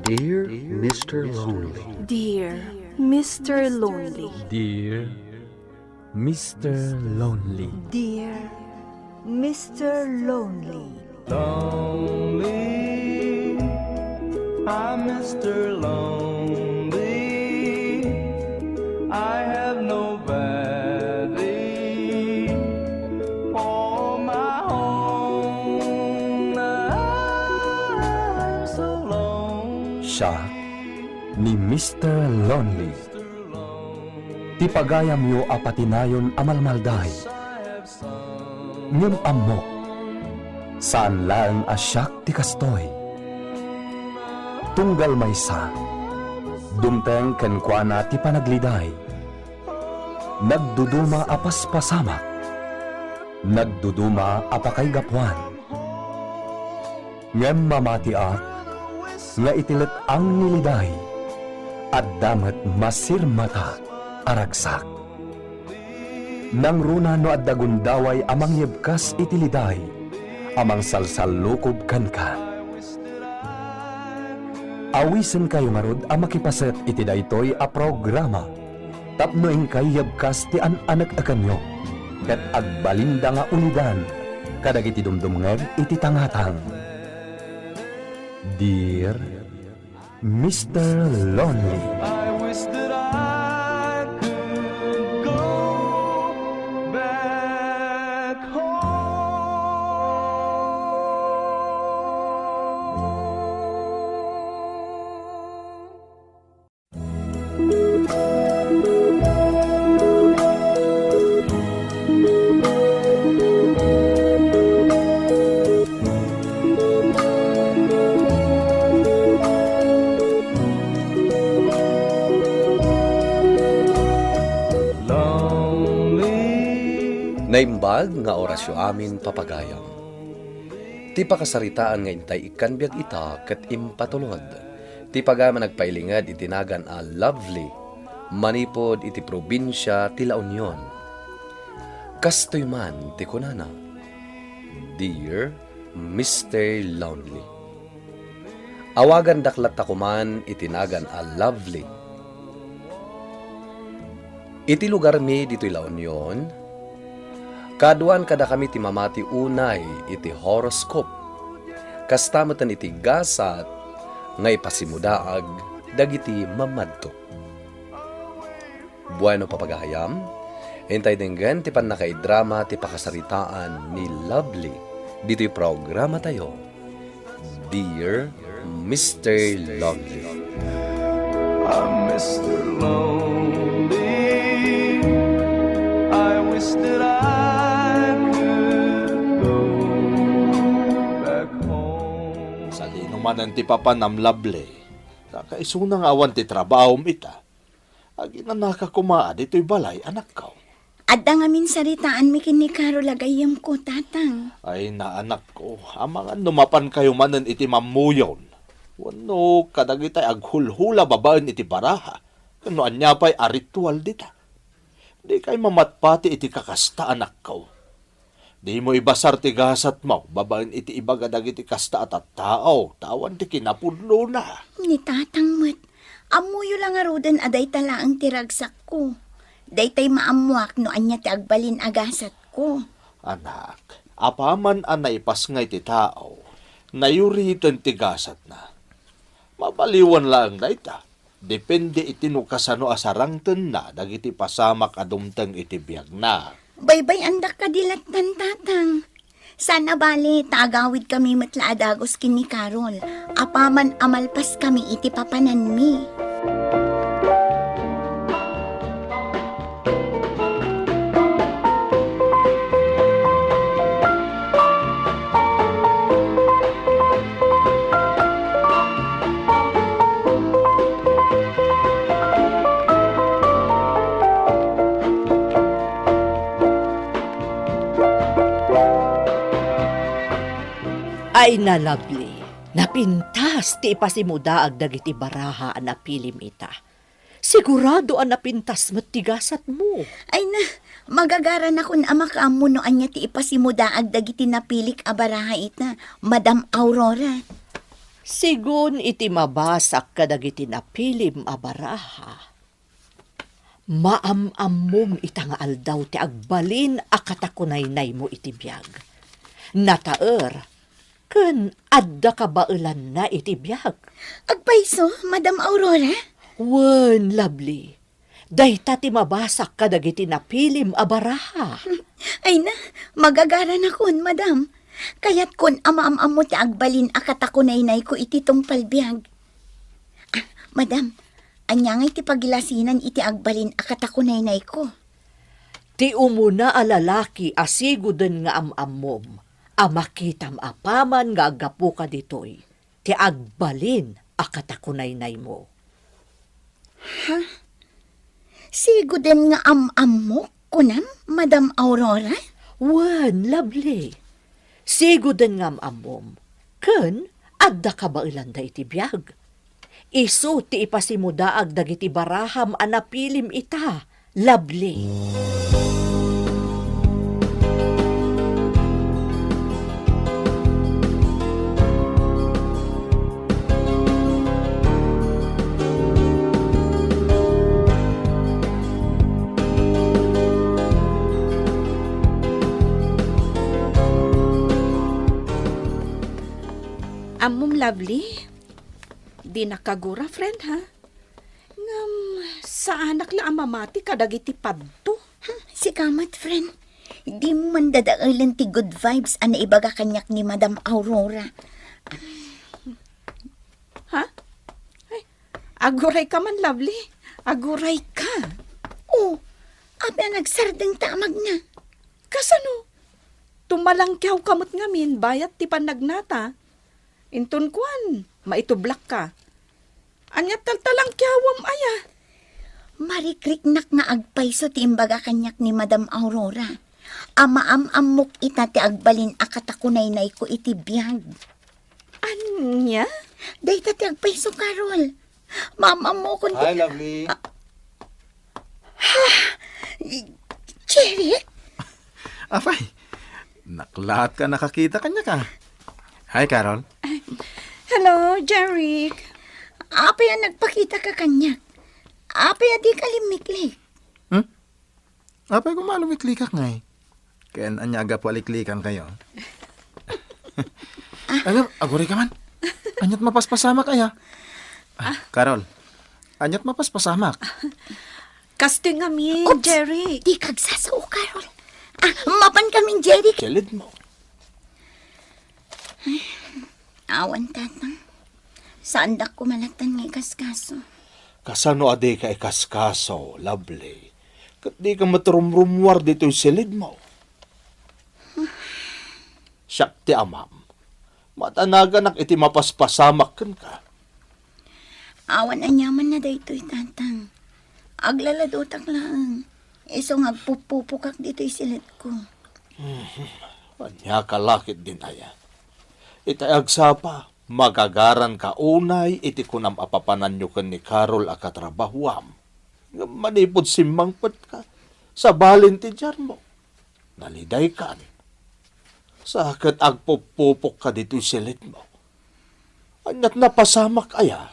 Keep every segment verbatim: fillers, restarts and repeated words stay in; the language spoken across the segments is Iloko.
Dear Mister Lonely. Dear Mister Lonely. Dear Mister Lonely. Dear Mister Lonely. Lonely, I'm Mister Lonely. I have nobody for my own. I'm so lonely. Siak ni Mister Lonely. Ti pagayamyo a patinayon a malmalday. Ngem ammok, saan laeng a siak ti kastoy. Tunggal maysa, dumteng kenkuana ti panagliday. Nagduduma a paspasamak, nagduduma a pakaigapuan. Ngem mamatiak nga iti let-ang ni liday, adda met masirmata a ragsak. Nangruna no adda gundaway a mangyebkas iti liday a mangsalsallukob kenka. Awisenkayo ngarud a makipaset iti daytoy a programa tapno inkay yebkas ti an-anek-ekenyo ket agbalinda nga ulidan kadagiti dumdumngeg iti tangatang. Dear Mister Lonely. I wish that I could go back home. Naimbag nga orasyo amin, papagayam. Ti pakasaritaan nga intay ikkan biag ita ket impatulod ti pagayam a nagpailinged iti nagan a Lovely manipud iti probinsia ti La Union. Kastoy man ti kunana, Dear Mister Lonely. Awagandak latta koman iti nagan a Lovely. Iti lugarmi ditoy La Union, kaaduan kadakami ti mamati unay iti horoscope. Kasta metten iti gasat nga ipasimudaag dagiti mamadto. Bueno, papagayam, intay denggen ti pannakaidrama ti pakasaritaan ni Lovely ditoy programatayo, Dear Mister Lonely. I'm Mister Lonely. I wish that I could go back home. Sadino manen ti papanam, Lovely? Nakaisuna nga awan ti trabahom ita. Aginanaka koma a ditoy balay, anakko. Adda ngamin saritaanmi ken ni Carol a gayyemko, Tatang. Ay na, anakko, amangan no mapankayo manen iti mammuyon. Wenno kadagitay aghulhula babaen iti baraha, ken no ania pay a ritual dita. Dikay mamatpati iti kakasta, anakko. Dimo ibasar ti gasatmo babaen iti ibaga dagiti kasta a tattao, ta awan ti kinapudnona. Ni Tatang met, ammoyo la ngaruden a dayta laeng ti ragsakko. Daytay maammoak no ania ti agbalin a gasatko. Anak, apaman a naipasngay ti tao, nayuriten ti gasatna. Mabaliwan laeng dayta. Depende iti no kasano a sarangtenna dagiti pasamak a dumteng iti biagna. Baybay-andak kadi lattan, Tatang. Saan a bale, ta agawidkami met la a dagus ken ni Carol. Apaman a malpaskami iti papananmi. Ay na, Lovely, napintas ti ipasimudaag dagiti baraha a napilim ita. Sigurado a napintas met ti gasatmo. Ay na, magagaranakon a makaammo no ania ti ipasimudaag dagiti napilik a baraha ita, Madam Aurora. Sigun iti mabasak kadagiti napilim a baraha, maam-ammom ita nga aldaw ti agbalin a katakunaynaymo iti biag. Nataer, ken adda kabaelanna iti biag. Agpayso, Madam Aurora? Wen, Lovely. Dayta ti mabasak kadagiti napilim a baraha. Ay na, magagaranakon, madam. Kayatkon a maam-ammo ti agbalin a katakunaynayko iti tungpal biag. Ah, madam, ania ngay ti pagilasinan iti agbalin a katakunaynayko? Ti umuna a lalaki a siguden nga am-ammom a makitam apaman nga aggapuka ditoy ti agbalin a katakunaynaymo. Ha? Siguden nga am-ammok, kunam, Madam Aurora? Wen, Lovely. Siguden nga am-ammom, ken adda kabaelanda iti biag. Isu ti ipasimudaag dagiti baraham a napilim ita, Lovely. Ammom, Lovely, di nakagura, friend, ha? Ngem, saanak la a mamati kadagiti padto. Hmm, sika met, friend. Dimo man dadaelen ti good vibes a naibaga kaniak ni Madam Aurora. Ha? Ay, aguray ka man, Lovely. Aguray ka. Oh, apay a nagsardeng ta amagna? Kasano? Tumalangkiaw ka met ngamin bayat ti pannagnata. Inton kuan, maitublak ka. Ania taltalangkiawam aya? Marikriknak nga agpayso ti imbaga kaniak ni Madam Aurora. A maam-ammok ita ti agbalin a katakunaynayko iti biag. Ania? Dayta ti agpayso, Carol. Maam-ammokon ti... Hi, Lovely. Ah. Ha? Jeric? Apay, naklaat ka nakakita kaniak. Hi, Carol. Hello, Jeric. Apay a nagpakita ka kaniak? Apay a di ka limmiklik? Hmm? Apay koma a lumiklikak ngay? Ken ania a gapu a liklikankayo? Agam, aguray ka man. Aniat mapaspasamak aya? Ah, Carol, aniat mapaspasamak? Kastoy ngamin, Oops! Jeric. Di kagsasao, Carol. Ah, mapan kamin, Jeric. Kilid mo. Awan, Tatang. Saandak koma latta nga ikaskaso. Kasano a di ka ikaskaso, Lovely? Ket di ka met rumrumuar ditoy silid mo. Siak ti amam. Madanaganak iti mapaspasamak kenka. Awan aniamanna daytoy, Tatang. Aglaladotak laeng. Isu nga agpupupokak ditoy silidko. Mhm. Ania ka la ketdin aya? Itay agsapa, magagaranka unay iti kunam a papananyo ken ni Carol a katrabahoam. Ngem manipud simmangpetka, sabalin ti diarmo. Nalidaykan. Sa ket agpupupokka ditoy silidmo. Aniat napasamak aya?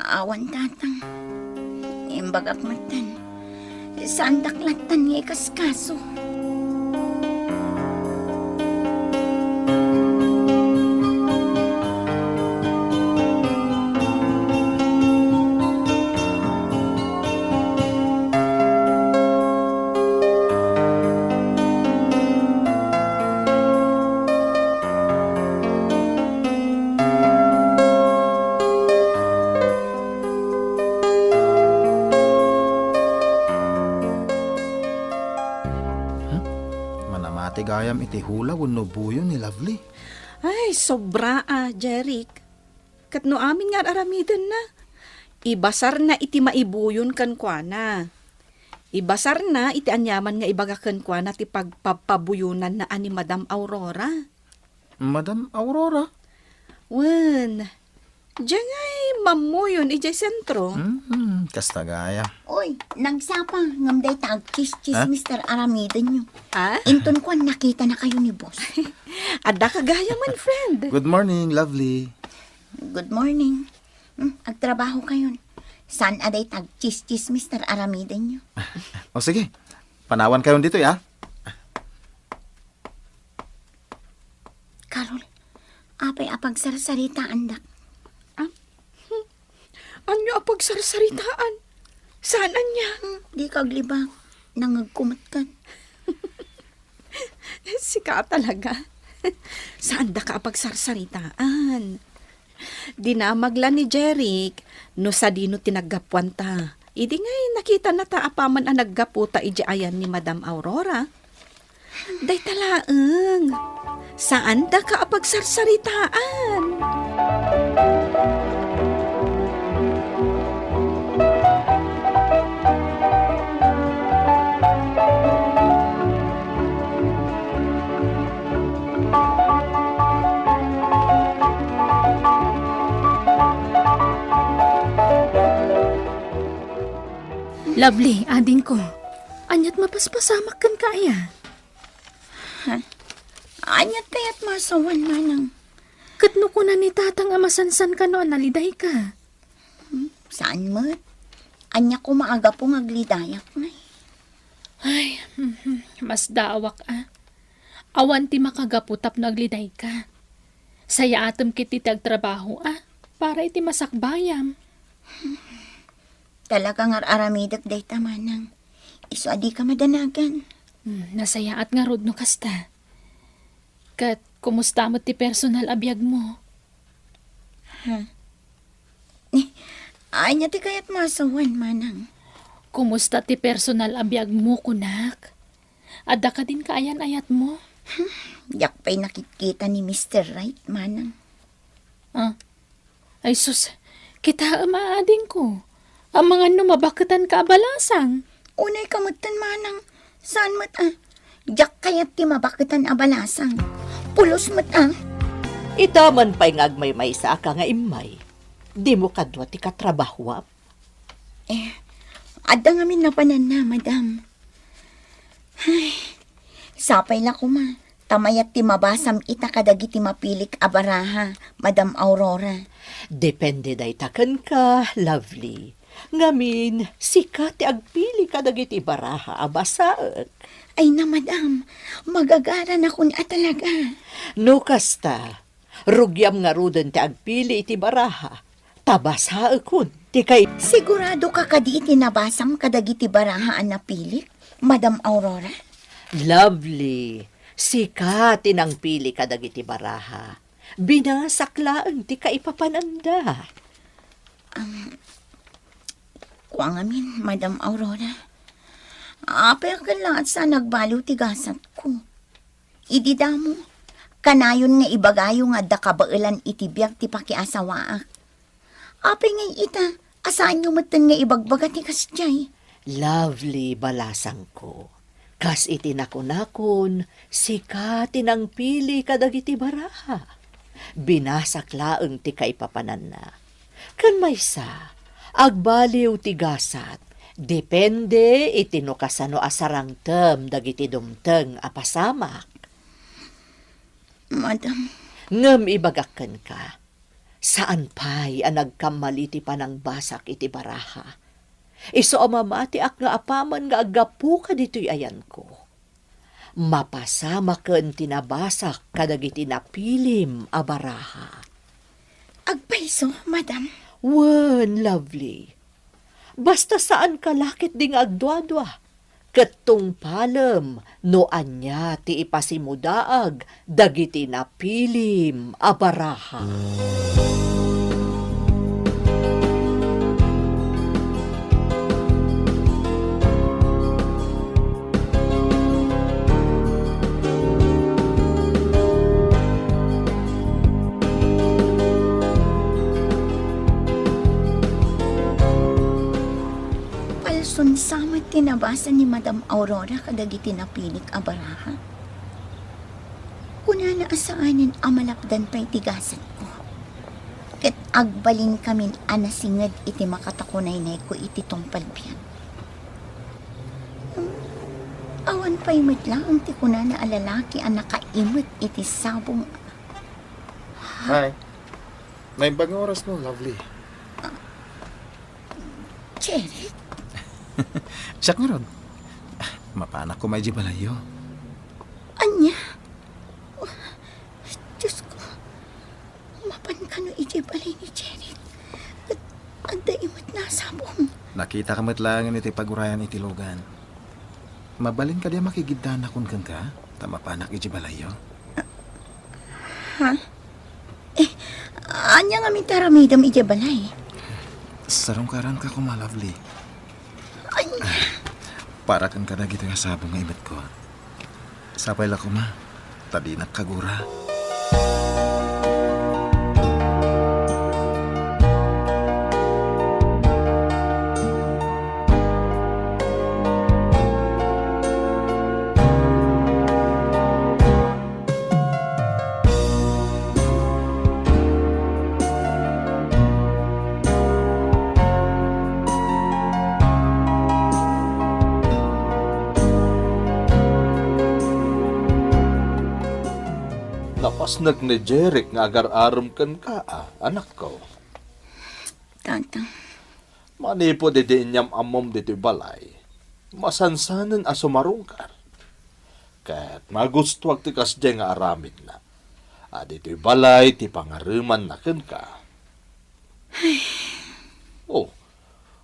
Awan, Tatang. Imbagak metten, saandak lattan nga ikaskaso. Hmm? Manamati gayam iti hula wenno buyon ni Lovely? Ay, sobra a, Jeric. Ket no amin nga ar-aramidenna, ibasarna iti maibuyon kenkuana. Ibasarna iti aniaman nga ibaga kenkuana ti pagpapabuyonanna a ni Madam Aurora. Madam Aurora? Wen, diay ngay mammuyon idiay sentro. Hmm, kasta gayam. Oy, nagsapa, ngem dayta agtsis-tsismis ti ar-aramidenyo. Ah? Inton kuan, nakitanakayo ni boss. Adda ka gayamen, friend. Good morning, Lovely. Good morning. Hmm, agtrabaho kayon. Saan a dayta agtsismis ta ar-aramidenyo? O sige, panawan kayon ditoy, a. Carol, apay a pagsarsaritaandak? Ah? Ania a pagsarsaritaan? Saan ania? Hmm, dika aglibak. Nangngegko met ket. Sika talaga. Saandaka a pagsarsaritaan. Dinamag la ni Jeric no sadino ti naggapuanta. Idi ngay nakitanata apaman a naggaputa idiay ayan ni Madam Aurora. Dayta laeng. Saandaka a pagsarsaritaan. Lovely, adingko. Ania't mapaspasamak kenka aya? Ha? Ania't kayat masawan, manang? Ket no kuna ni tatang a masansan kano a nalidayka? Hmm, saan met? Ania koma a gapu nga aglidayak, ngay? Ay, mhm, masdaawak a. Awan ti makagapu tapno aglidayka. Sayaatem ketdi ti agtrabaho a para iti masakbayam. Talaga nga ar-aramidek dayta, manang. Isu a dika madanagan. Hmm, nasayaat ngarud no kasta. Ket kumusta met ti personal a biagmo? Ha? Ni, ania ti kayat masawan, manang? Kumusta ti personal a biagmo, kunak? Adda kadin kaayan-ayatmo? Hmm, diak pay nakitkita ni Mister Wright, manang. Ah, ay sus, kitaem a adingko. Amangan no mabaketanka a balasang. Unayka metten, manang. Saan met a? Diak kayat ti mabaketan a balasang. Pulos met a. Ita man pay nga agmaymaysaaka nga immay. Dimo kadua ti katrabahoam? Eh, adda ngamin napananna, madam. Ay, sapay la koma ta mayat ti mabasam ita kadagiti mapilik a baraha, Madam Aurora. Depende dayta kenka, Lovely. Ngamin, sika ti agpili kadagiti baraha a basaek. Ay na, madam, magagaranakon a talaga. No kasta, rugiam ngaruden ti agpili iti baraha, ta basaekon ti kay... Siguradoka kadi iti nabasam kadagiti baraha a napilik, Madam Aurora? Lovely, sika ti nangpili kadagiti baraha. Binasak laeng ti kaipapananda. Am, kua ngamin, Madam Aurora. Apay a ket laeng sa nagbaliw ti gasatko. Idi damo, kanayon nga ibagayo nga adda kabaelan iti biag ti pakiasawaak. Apay ngay ita, a saanyo metten nga ibagbaga ti kasdiay? Lovely, balasangko. Kas iti nakunakon, sika ti nangpili kadagiti baraha. Binasak laeng ti kaipapananna. Ken maysa, agbaliw ti gasat, depende iti no kasano a sarangtem dagiti dumteng a pasamak. Madam. Ngem ibagak kenka, saan pay a nagkammali ti panangbasak iti baraha. Isu a mamatiak nga apaman nga aggapuka ditoy ayanko. Mapasamaken ti nabasak kadagiti napilim a baraha. Agpayso, madam? Wen, Lovely. Basta saanka la ketdi nga agduadua, ket tungpalem no ania ti ipasimudaag dagiti napilim a baraha. Palson sa met ti nabasa ni Madam Aurora kadagiti napilik a baraha. Kunana a saanen a malapdan pay ti gasatko. Ket agbalinkamin a nasinged iti makatakunaynayko iti tungpal biag. Hmm, awan pay met laeng ti kunana a lalaki a nakaimet iti sabong. Hi. Naimbag nga orasmo, Lovely. Jeric? Siak ngarud. Ah, mapanak koma idiay balayyo. Ania? Oh, Diyos ko, mapan kano idiay balay ni Jeric? Ket adda met nasabong. Nakitak met laengen iti pagurayan iti lugan. Mabalin kadi a makigiddaannakon kenka, ta mapanak idiay balayyo? Ha? Eh, ania ngamin ti aramidem idiay balay? Sarungkaranka koma, Lovely. Ania? Para kenka dagitoy a sabong nga imetko. Sapay la koma, ta dinak kagura. Napasnek ni Jeric nga agar-arem kenka, a, anakko. Tata. Manipud idi inyam-ammom ditoy balay, masansanen a sumarungkar. Ket magustuak ti kasdiay nga aramidna. A ditoy balay ti pangaremanna kenka. Oh,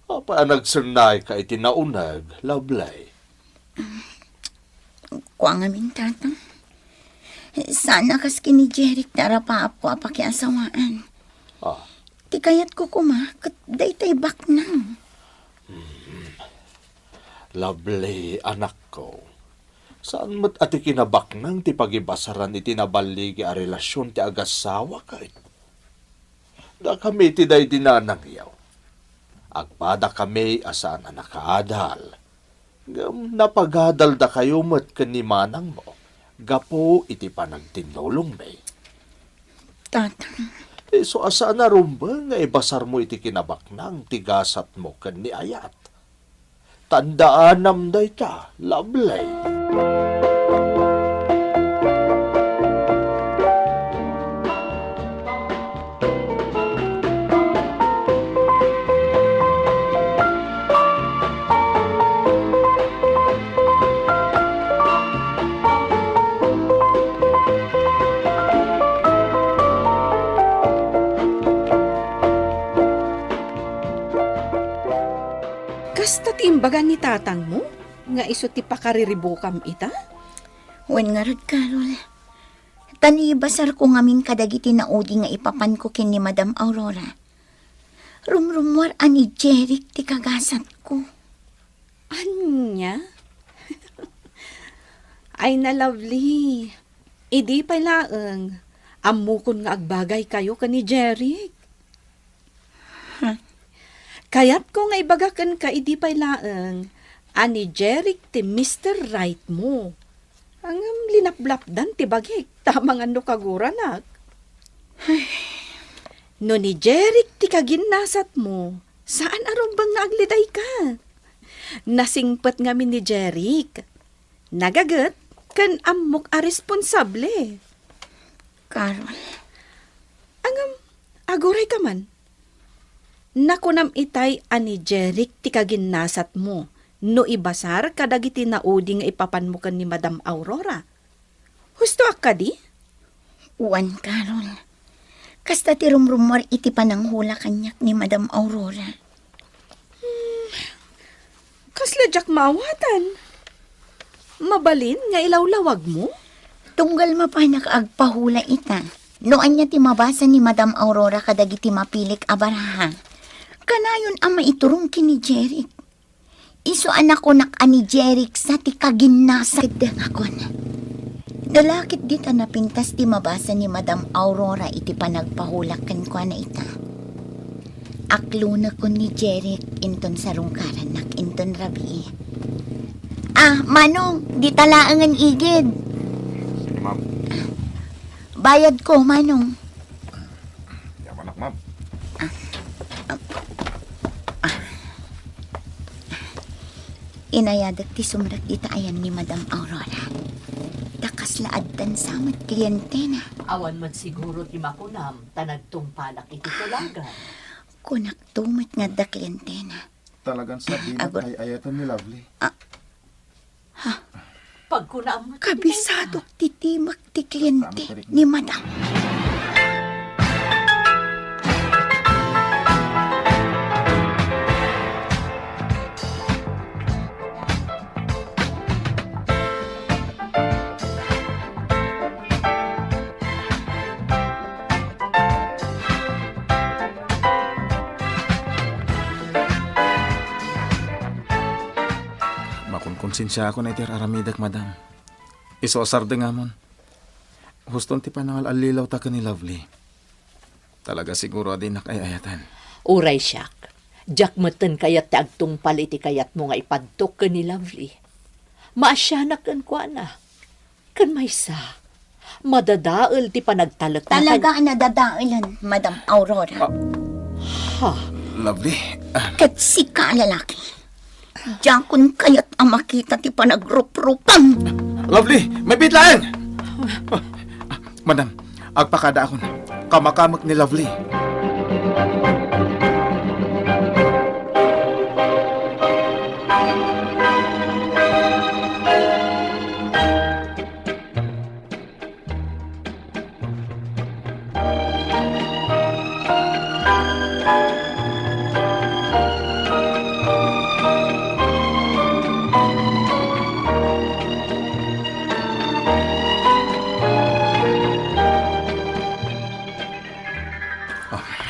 apay a nagsernayka iti nauneg, Lovely? Kua ngamin, Tata. Saan a kas ken ni Jeric ti arapaapko a pakiasawaan. Ah. Ti kayatko koma, ket daytay baknang. Hmm. Lovely, anakko. Saan met a ti kinabaknang ti pagibasaran iti naballigi a relasion ti agassawa ket dakami ti daydi nanangyo. Agpadakami a saan a nakaadal. Ngem napagadaldakayo met ken ni manangmo gapu iti panagtinnulongmi. Tata. Isu a saan a rumbeng nga ibasarmo iti kinabaknang ti gasatmo ken ni ayat. Tandaanam dayta, Lovely. Kasta ti imbaga ni tatangmo nga isu ti pakariribukam ita? Wen ngarud, Carol. Ta no ibasarko ngamin kadagiti naudi nga ipapanko ken ni Madam Aurora, rumrummuar a ni Jeric ti kagasatko. Ania? Ay na, Lovely. Idi pay laeng, ammokon nga agbagaykayo ken ni Jeric. Kayatko nga ibaga kenka idi pay laeng a ni Jeric ti Mister Right mo. Ngem linaplapdan ti bagik, ta amangan no kaguranak. No ni Jeric ti kaginnasat mo, saan a rumbeng nga aglidayka. Nasingpet ngamin ni Jeric. Nagaget ken ammok a responsable. Carol. Ngem, agurayka man. Nakunam itay a ni Jeric ti kaginnasat mo no ibasar kadagiti naudi nga ipapan mo ken ni Madam Aurora. Husto a kadi? Wen, Carol. Kasta ti rumrummuar iti pananghula kaniak ni Madam Aurora. Hmm, kasla diak maawatan. Mabalin nga ilawlawag mo? Tunggal mapanak agpahula ita. No ania ti mabasa ni Madam Aurora kadagiti mapilik a baraha, kanayon a maiturong ken ni Jeric. Isu a nakunak a ni Jeric sa ti kaginnasa. Ket dengakon. No la ket dita napintas ti mabasa ni Madam Aurora iti panagpahulak kenkuana ita. Aklonekon ni Jeric inton sarungkarannak inton rabii. Ah, Manong, dita laengen igid. Sige, ma'am. Bayadko, Manong. Yamanak, ma'am. Ah, ah, ah. Inayadek ti sumrek dita ayan ni Madam Aurora. Ta kas La addan sa met klientena. Awan met siguro ti makunam ta nagtungpalak iti tulagan. Kunakto met nga adda klientena. Talagan sadino nga ay-ayatan ni Lovely. Ah. Ha? Pagkunaam met ti Kabisadok ti timek ti kliente ni Madam. Makunkonsensiaakon iti ar-aramidek, Madam. Isu a sardengamon. Huston ti panangal-allilawta ken ni Lovely. Talaga siguro a dinak ay-ayatan. Uray siak, diak metten kayat ti agtungpal iti kayatmo nga ipadtok ken ni Lovely. Maasianak kenkuana. Ken maysa, madadael ti panagtalekna. Talaga a nadadaelen, Madam Aurora. Ah. Ha? Lovely, ah. Ket sika, lalaki. Diakon kayat a makita ti panagruprupam. Lovely, mabiit laeng! Madam, agpakadaakon. Kamakamek ni Lovely.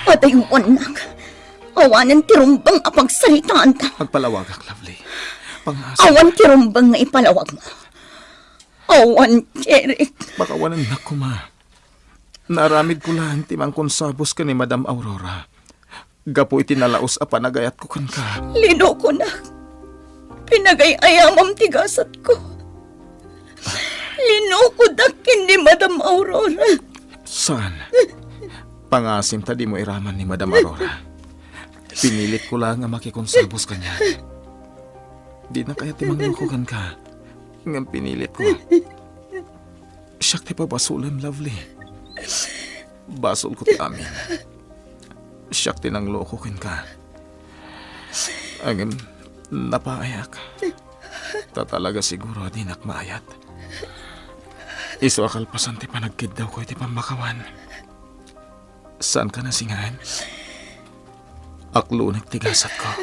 Padayowannak. Awanen ti rumbeng a pagsaritaanta. Agpalawagak, Lovely. Pangngaasim. Awan ti rumbeng nga ipalawagmo. Awan, Jeric. Pakawanennak koma. Naaramidko laeng ti mangkonsabus ken ni Madam Aurora gapu iti nalaus a panagayatko kenka. Linokonak. Pinagay-ayamam ti gasatko. Linokodak ken ni Madam Aurora. Saan? Pangngaasim ta dimo iraman ni Madam Aurora. Pinilitko laeng a makikonsabus kaniana. Dinak kayat ti mangloko kenka. Ngem pinilitko. Siak ti pabasolem, Lovely. Basolko ti amin. Siak ti nangloko kenka. Ngem napaayak. Ta talaga siguro a dinak maayat. Isu a kalpasan ti panagkiddawko iti pammakawan. Saanka nasingaen? Aklonek ti gasatko.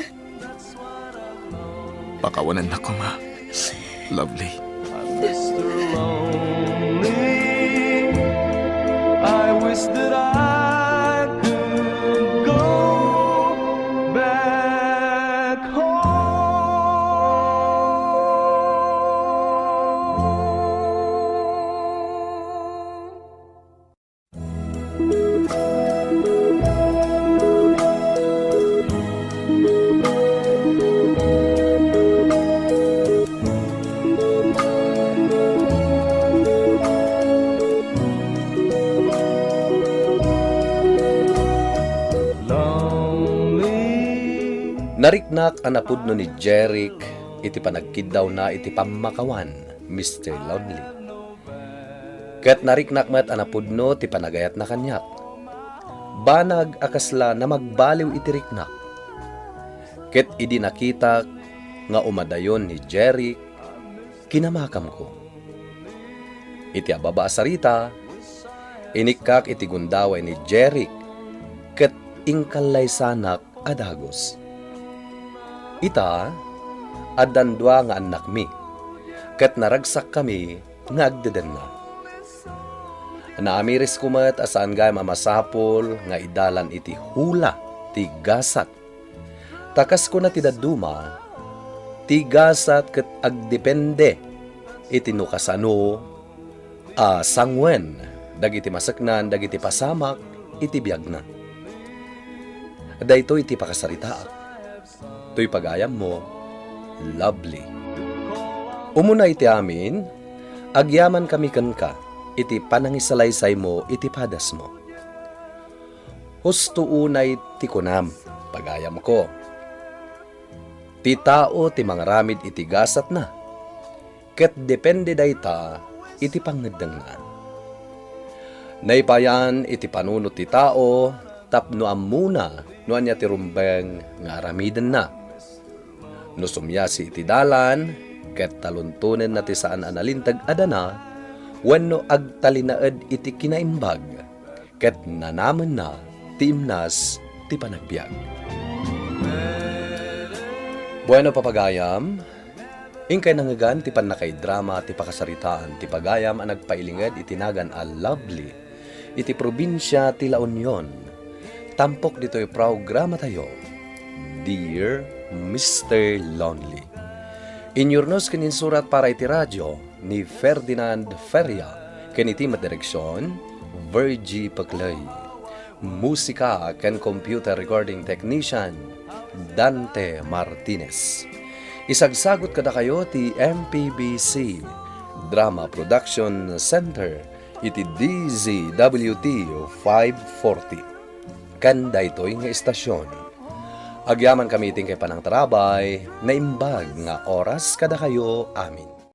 Pakawanennak koma, Lovely. Mister Lonely, I wish that I could go back home. Nariknak a napudno ni Jeric iti panagkiddawna iti pammakawan, Mister Lonely. Ket nariknak met a napudno ti panagayatna kaniak. Banag a kasla namagbaliw iti riknak. Ket idi nakitak nga umadayon ni Jeric, kinamakamko. Iti ababa a sarita, inikkak iti gundaway ni Jeric ket inkallaysanak a dagus. Ita, addan dua nga annakmi, ket naragsakkami nga agdedenna. Naamirisko met a saan gayam a masapul nga idalan iti hula ti gasat. Ta kas kuna ti dadduma, ti gasat ket agdepende iti no kasano a sanguen dagiti maseknan dagiti pasamak iti biagna. Daytoy ti pakasaritaak. Toy pagayammo, Lovely. Umuna iti amin, agyamankami kenka iti panangisalaysaymo iti padasmo. Husto unay ti kunam, pagayamko. Ti tao ti mangaramid iti gasatna, ket depende dayta iti pangngeddengna. Naipayan iti panunot ti tao tapno ammona no ania ti rumbeng nga aramidenna. No sumiasi iti dalan, ket taluntonenna ti saan a nalinteg a dana, wenno agtalinaed iti kinaimbag, ket nanamenna ti imnas ti panagbiag. Bueno, papagayam, inkay nangngegan ti pannakaidrama ti pakasaritaan ti pagayam a nagpailinged iti nagan a Lovely iti probinsia ti La Union. Tampok ditoy programatayo, Dear Mister Lonely. Inyurnos ken insurat para iti radio ni Ferdinand Feria ken iti met direksion, Virgie Peclay. Musika ken computer recording technician, Dante Martinez. Isagsagut kadakayo ti M P B C Drama Production Center iti D Z W T five forty. Ken daytoy nga istasyon, agyamankami iti inkay panangtarabay, naimbag nga oras kadakayo amin.